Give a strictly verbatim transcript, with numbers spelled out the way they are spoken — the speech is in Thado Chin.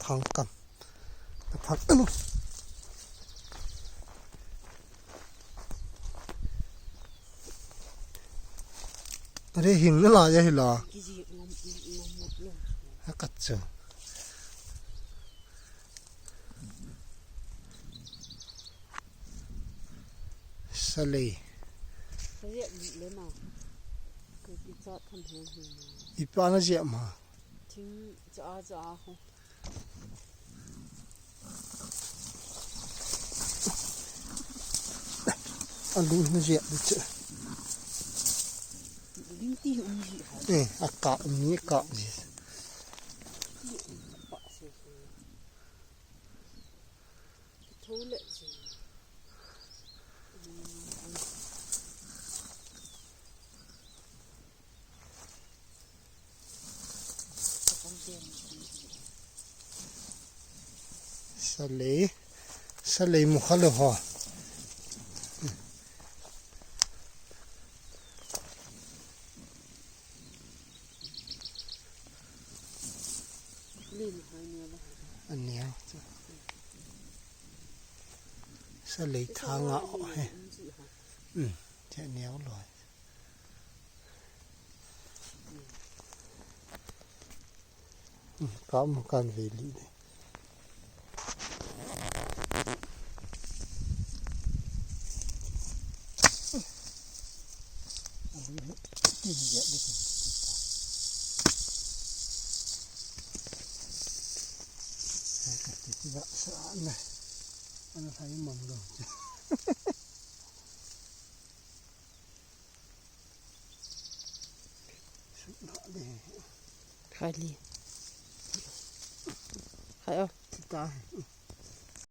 khang kam. Ka phak anu. Are hing na la ya hi la. Kiji ngam ngam ngam lo. Ha kat chu. Salei. Ka jep le na. Ka ki cha tham he he. Ipa na jep ma. Thing cha cha ho. Alu na jep di che. Ling ti um ji ha. Eh, aka um ni ka ji. Ti um pa se se. Thole ji. Salei, salei mu kha lo ho. Ania. Salei thanga o he. Um, che niau loi. Kam kan ve li ne. Ana sai mam lo. Khai li. Khai o. Kita.